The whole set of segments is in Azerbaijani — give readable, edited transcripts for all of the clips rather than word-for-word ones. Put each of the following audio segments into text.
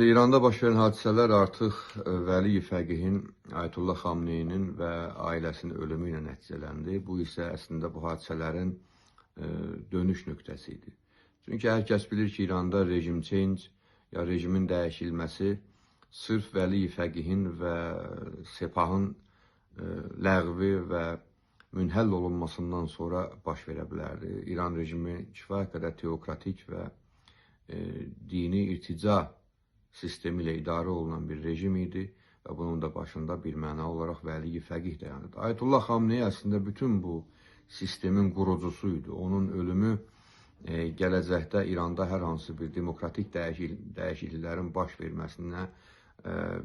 İranda baş verən hadisələr artıq Vəli Fəqihin, Ayətullah Xamneyinin və ailəsinin ölümü ilə nəticələndi. Bu isə əslində bu hadisələrin dönüş nöqtəsi idi. Çünki hər kəs bilir ki, İranda rejim change ya rejimin dəyişilməsi sırf Vəli Fəqihin və Sepahın ləğvi və münhəll olunmasından sonra baş verə bilərdi. İran rejimi kifayət qədər teokratik və dini irtica sistemi ilə idarə olunan bir rejim idi və bunun da başında bir məna olaraq Vəli Fəqih dayanırdı. Ayətullah Xamneyi əslində bütün bu sistemin qurucusu idi. Onun ölümü gələcəkdə İranda hər hansı bir demokratik dəyişikliklərin baş verməsinə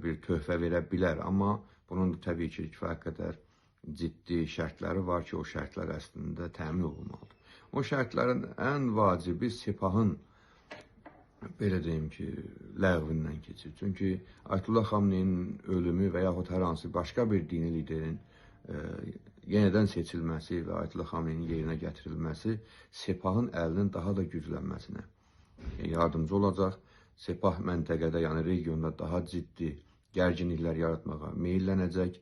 bir töhfə verə bilər. Amma bunun da təbii ki, kifayət qədər ciddi şərtləri var ki, o şərtlər əslində təmin olunmalıdır. O şərtlərin ən vacibi Sepahın, belə deyim ki, ləğvindən keçir. Çünki Ayətullah Xamneyinin ölümü və yaxud hər hansı başqa bir dini liderin yenidən seçilməsi və Ayətullah Xamneyinin yerinə gətirilməsi Sepahın əlinin daha da güclənməsinə yardımcı olacaq. Sepah məntəqədə, yəni regionda daha ciddi gərginliklər yaratmağa meyillənəcək.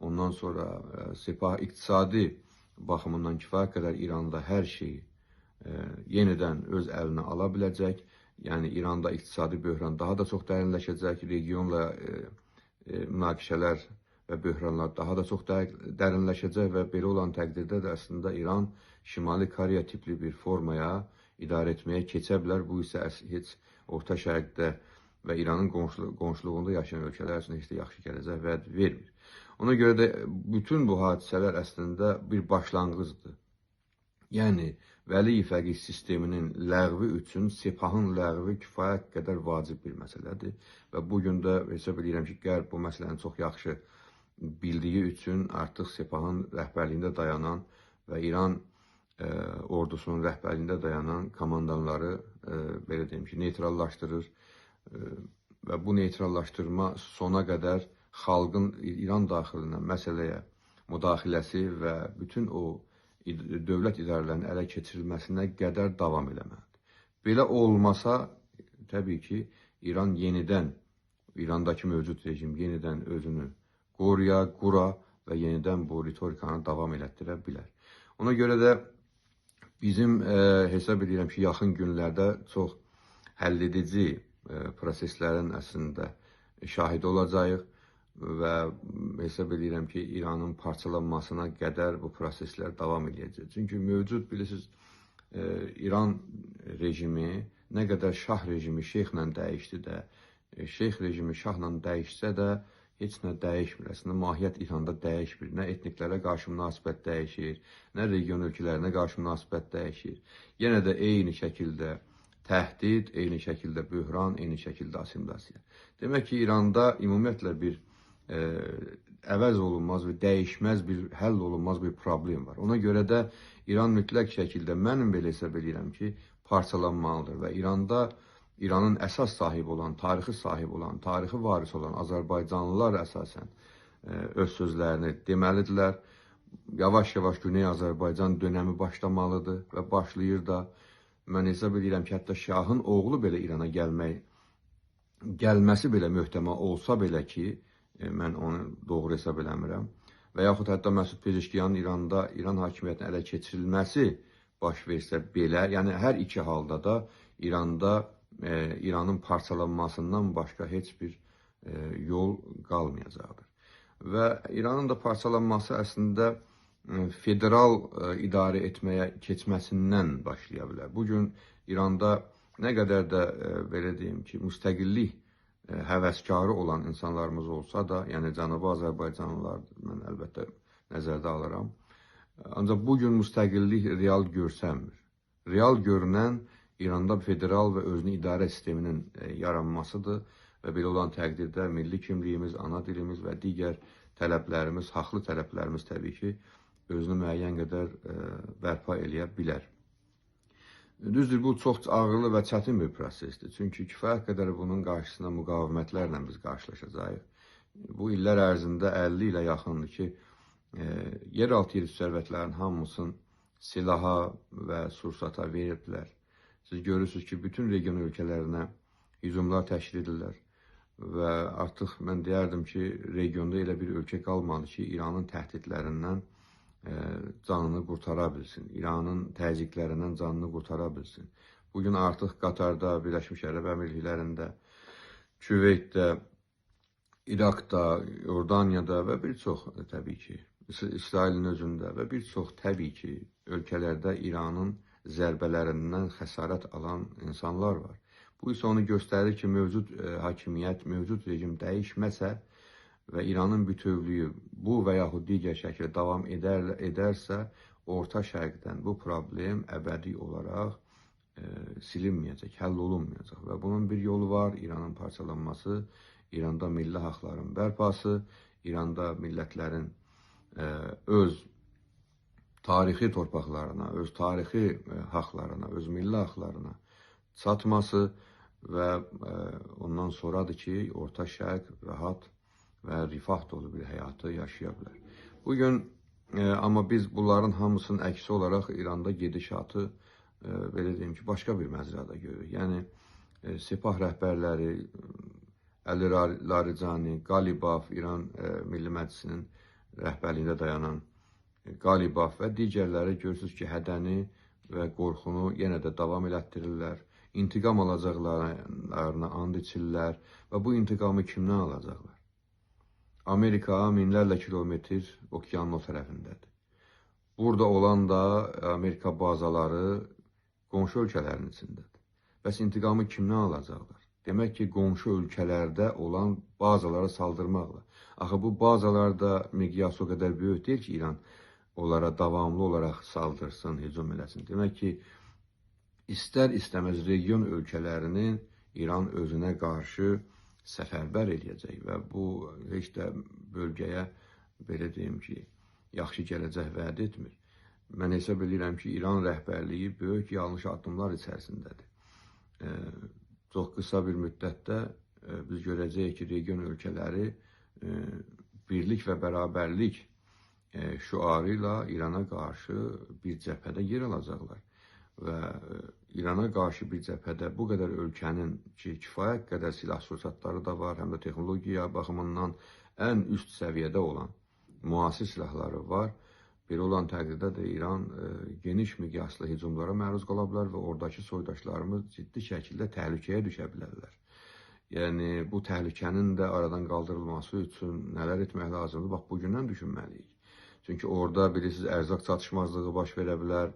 Ondan sonra Sepah iqtisadi baxımından kifayət qədər İranda hər şeyi yenidən öz əlinə ala biləcək. Yəni İranda iqtisadi böhran daha da çox dərinləşəcək, regionla münaqişələr və böhranlar daha da çox dərinləşəcək və belə olan təqdirdə də əslində İran Şimali Koreya tipli bir formaya idarə etməyə keçə bilər. Bu isə heç Orta Şərqdə və İranın qonşuluğunda yaşayan ölkələr üçün heç də yaxşı gələcək vəd vermir. Ona görə də bütün bu hadisələr əslində bir başlanğıcdır. Yəni Vəli Fəqih sisteminin ləğvi üçün Sepahın ləğvi kifayət qədər vacib bir məsələdir və bu gün də hesab edirəm ki, Qərb bu məsələni çox yaxşı bildiyi üçün artıq Sepahın rəhbərliyində dayanan və İran ordusunun rəhbərliyində dayanan komandanları belə deyim ki, neytrallaşdırır və bu neytrallaşdırma sona qədər xalqın İran daxilindən məsələyə müdaxiləsi və bütün o dövlət idarələrinin ələ keçirilməsinə qədər davam eləməlidir. Belə olmasa, təbii ki, İran yenidən, İrandakı mövcud rejim yenidən özünü qoruya, qura və yenidən bu ritorikanı davam elətdirə bilər. Ona görə də bizim hesab edirəm ki, yaxın günlərdə çox həlledici proseslərin əslində şahidi olacağıq və hesab edirəm ki, İranın parçalanmasına qədər bu proseslər davam eləyəcək. Çünki mövcud, bilirsiniz, İran rejimi nə qədər şah rejimi şeyxlə dəyişdi də, şeyx rejimi şahla dəyişsə də heç nə dəyişmir. Əslində, mahiyyət İranda dəyişmir. Nə etniklərə qarşı münasibət dəyişir, nə region ölkələrinə qarşı münasibət dəyişir. Yenə də eyni şəkildə təhdid, eyni şəkildə böhran, eyni şəkildə asimilyasiya. Demək ki, İranda ümumiyyətlə bir əvəz olunmaz və dəyişməz bir, həll olunmaz bir problem var. Ona görə də İran mütləq şəkildə, mənim belə hesab edirəm ki, parçalanmalıdır və İranda İranın əsas sahibi olan, tarixi sahib olan, tarixi varis olan Azərbaycanlılar əsasən öz sözlərini deməlidirlər. Yavaş-yavaş Güney Azərbaycan dönəmi başlamalıdır və başlayır da. Mən hesab edirəm ki, hətta şahın oğlu belə İrana gəlməsi belə möhtəmə olsa belə ki, mən onu doğru hesab eləmirəm. Və yaxud hətta Məsud Pezeşkiyanın İranda İran hakimiyyətinin ələ keçirilməsi baş versə belə, yəni hər iki halda da İranda İranın parçalanmasından başqa heç bir yol qalmayacaqdır. Və İranın da parçalanması əslində federal idarə etməyə keçməsindən başlaya bilər. Bugün İranda nə qədər də belə deyim ki, müstəqillik həvəskarı olan insanlarımız olsa da, yəni Cənubi Azərbaycanlılar mən əlbəttə nəzərdə alıram. Ancaq bugün müstəqillik real görsənmir. Real görünən İranda federal və özünü idarə sisteminin yaranmasıdır və belə olan təqdirdə milli kimliyimiz, ana dilimiz və digər tələblərimiz, haqlı tələblərimiz təbii ki, özünü müəyyən qədər bərpa eləyə bilər. Düzdür, bu çox ağırlı və çətin bir prosesdir. Çünki kifayət qədər bunun qarşısına müqavimətlərlə biz qarşılaşacağıq. Bu illər ərzində 50 ilə yaxındır ki, yeraltı yerüstü sərvətlərin hamısını silaha və sursata veriblər. Siz görürsünüz ki, bütün region ölkələrinə hücumlar təşkil edirlər. Və artıq mən deyərdim ki, regionda elə bir ölkə qalmadı ki, İranın təhdidlərindən canını qurtara bilsin, İranın təzyiqlərindən canını qurtara bilsin. Bugün artıq Qatarda, Birləşmiş Ərəb Əmirliklərində, Küveytdə, İraqda, Yordaniyada və bir çox təbii ki, İsrailin özündə və bir çox təbii ki, ölkələrdə İranın zərbələrindən xəsarət alan insanlar var. Bu isə onu göstərir ki, mövcud hakimiyyət, mövcud rejim dəyişməsə və İranın bütövlüyü bu və yaxud digər şəkildə davam edərsə, Orta Şərqdən bu problem əbədi olaraq silinməyəcək, həll olunmayacaq. Və bunun bir yolu var: İranın parçalanması, İranda milli haqların bərpası, İranda millətlərin öz tarixi torpaqlarına, öz tarixi haqlarına, öz milli haqlarına çatması və ondan sonradır ki, Orta Şərq rahat və rifah dolu bir həyatı yaşaya bilər. Bugün amma biz bunların hamısının əksi olaraq İranda gedişatı belə deyim ki, başqa bir məzrada görürük. Yəni Sepah rəhbərləri Əli Laricani, Qalibaf, İran Milli Məclisinin rəhbərliyində dayanan Qalibaf və digərləri görürsünüz ki, hədəni və qorxunu yenə də davam elətdirirlər. İntiqam alacaqlarına and içirlər və bu intiqamı kimdən alacaqlar? Amerika minlərlə kilometr okeanın o tərəfindədir. Burada olan da Amerika bazaları qonşu ölkələrin içindədir. Bəs intiqamı kimdən alacaqlar? Demək ki, qonşu ölkələrdə olan bazalara saldırmaqla. Axı bu bazalar da miqyası o qədər böyük deyil ki, İran onlara davamlı olaraq saldırsın, hücum eləsin. Demək ki, istər-istəməz region ölkələrini İran özünə qarşı səfərbər eləyəcək və bu heç də bölgəyə, belə deyim ki, yaxşı gələcək vəd etmir. Mən hesab edirəm ki, İran rəhbərliyi böyük yanlış addımlar içərisindədir. Çox qısa bir müddətdə biz görəcəyik ki, region ölkələri birlik və bərabərlik şüarı ilə İrana qarşı bir cəbhədə yer alacaqlar. Və İrana qarşı bir cəbhədə bu qədər ölkənin ki, kifayət qədər silah-sursatları da var, həm də texnologiya baxımından ən üst səviyyədə olan müasir silahları var. Belə olan təqdirdə də İran geniş miqyaslı hücumlara məruz qala bilər və oradakı soydaşlarımız ciddi şəkildə təhlükəyə düşə bilərlər. Yəni, bu təhlükənin də aradan qaldırılması üçün nələr etmək lazımdır? Bax, bugündən düşünməliyik. Çünki orada, bilirsiniz, ərzaq çatışmazlığı baş verə bilər.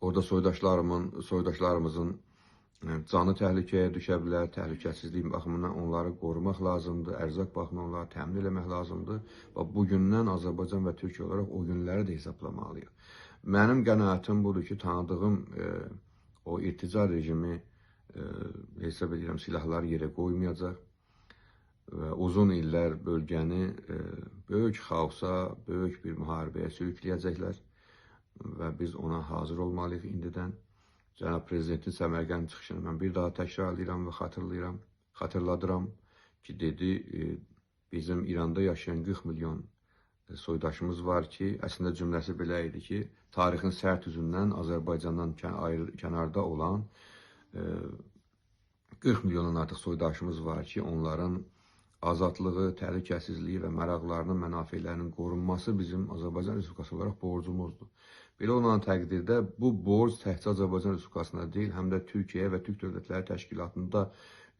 Orada soydaşlarımızın canı təhlükəyə düşə bilər, təhlükəsizlik baxımından onları qorumaq lazımdır, ərzaq baxımından onları təmin eləmək lazımdır. Və bugündən Azərbaycan və Türkiyə olaraq o günləri də hesablamalıyıq. Mənim qənaətim budur ki, tanıdığım o irtica rejimi hesab edirəm silahları yerə qoymayacaq və uzun illər bölgəni böyük xaosa, böyük bir müharibəyə sürükləyəcəklər və biz ona hazır olmalıyıq indidən. Cənab Prezidentin Səmərqənd çıxışını mən bir daha təkrar edirəm və xatırladıram ki, dedi, bizim İranda yaşayan 40 milyon soydaşımız var ki, əslində cümləsi belə idi ki, tarixin sərt üzündən Azərbaycandan kənarda olan 40 milyondan artıq soydaşımız var ki, onların azadlığı, təhlükəsizliyi və maraqlarının, mənafelərinin qorunması bizim Azərbaycan Respublikası olaraq borcumuzdur. Belə olan təqdirdə bu borc təkcə Azərbaycan Respublikasına deyil, həm də Türkiyə və Türk Dövlətləri Təşkilatında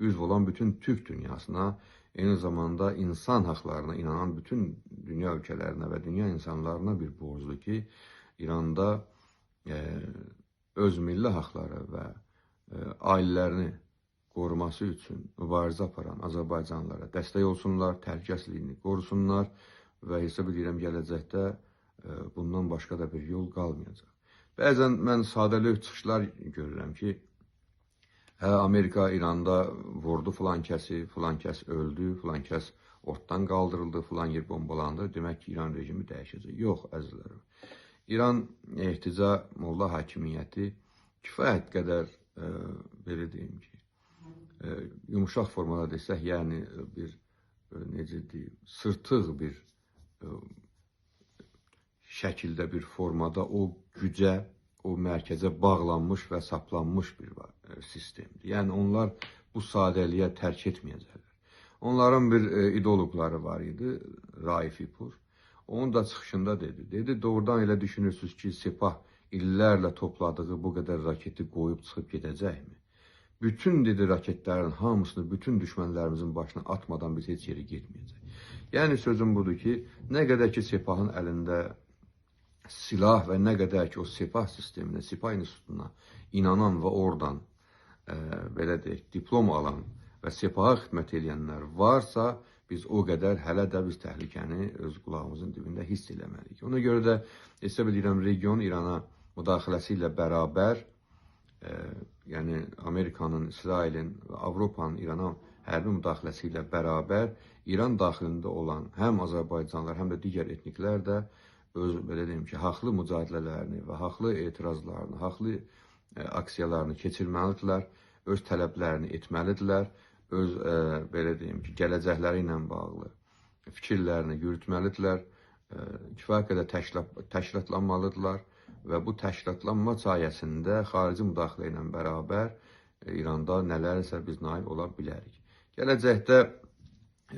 üzv olan bütün Türk dünyasına, eyni zamanda insan haqlarına inanan bütün dünya ölkələrinə və dünya insanlarına bir borcdur ki, İranda öz milli haqları və ailələrini qoruması üçün mübarizə aparan Azərbaycanlılara dəstək olsunlar, təhlükəsizliyini qorusunlar və hesab edirəm gələcəkdə bundan başqa da bir yol qalmayacaq. Bəzən mən sadəlövh çıxışlar görürəm ki, Amerika İranda vurdu filan kəsi, filan kəs öldü, filan kəs ortadan qaldırıldı, filan yer bombalandı, demək ki, İran rejimi dəyişəcək. Yox, əzizlərim. İran irtica molla hakimiyyəti kifayət qədər, belə deyim ki, yumuşaq formada desək, yəni bir, necə deyim, sırtıq bir şəkildə, bir formada o gücə, o mərkəzə bağlanmış və saplanmış bir sistemdir. Yəni onlar bu sadəliyə tərk etməyəcəklər. Onların bir ideoloqları var idi, Raifipur. Onun da çıxışında dedi. Dedi, doğrudan elə düşünürsünüz ki, Sepah illərlə topladığı bu qədər raketi qoyub çıxıb gedəcəkmi? Bütün, dedi, raketlərin hamısını bütün düşmənlərimizin başına atmadan biz heç yerə getməyəcək. Yəni sözüm budur ki, nə qədər ki Sepahın əlində silah və nə qədər ki o Sepah sisteminə, Sepah institutuna inanan və oradan belə deyək, diplom alan və Sepaha xidmət eləyənlər varsa, biz o qədər hələ də biz təhlükəni öz qulağımızın dibində hiss eləməliyik. Ona görə də hesab edirəm, region İrana müdaxiləsi ilə bərabər, yəni Amerikanın, İsrailin və Avropanın İrana hərbi müdaxiləsi ilə bərabər İran daxilində olan həm Azərbaycanlılar, həm də digər etniklər də öz, belə deyim ki, haqlı mücadilələrini və haqlı etirazlarını, haqlı aksiyalarını keçirməlidirlər, öz tələblərini etməlidirlər, öz, belə deyim ki, gələcəkləri ilə bağlı fikirlərini yürütməlidirlər, kifayət qədər təşkilatlanmalıdırlar və bu təşkilatlanma sayəsində xarici müdaxilə ilə bərabər İranda nələrsə biz nail ola bilərik. Gələcəkdə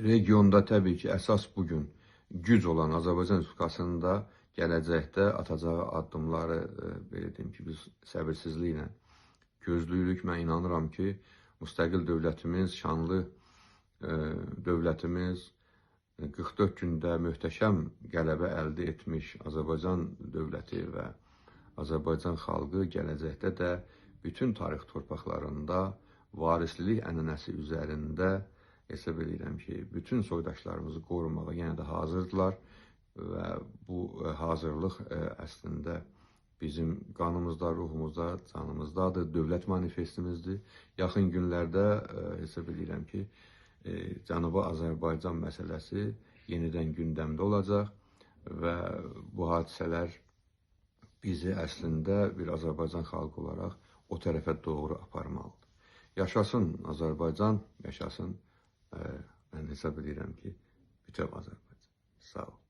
regionda təbii ki, əsas bugün güc olan Azərbaycan Respublikasının da gələcəkdə atacağı addımları, belə deyim ki, biz səbirsizliklə gözləyirik. Mən inanıram ki, müstəqil dövlətimiz, şanlı dövlətimiz 44 gündə möhtəşəm qələbə əldə etmiş Azərbaycan dövləti və Azərbaycan xalqı gələcəkdə də bütün tarix torpaqlarında varislilik ənənəsi üzərində hesab edirəm ki, bütün soydaşlarımızı qorumağa yenə də hazırdılar və bu hazırlıq əslində bizim qanımızda, ruhumuzda, canımızdadır, dövlət manifestimizdir. Yaxın günlərdə hesab edirəm ki, Cənubi Azərbaycan məsələsi yenidən gündəmdə olacaq və bu hadisələr bizi əslində bir Azərbaycan xalqı olaraq o tərəfə doğru aparmalıdır. Yaşasın Azərbaycan, yaşasın, mən hesab edirəm ki, bütöv Azərbaycan. Sağ ol.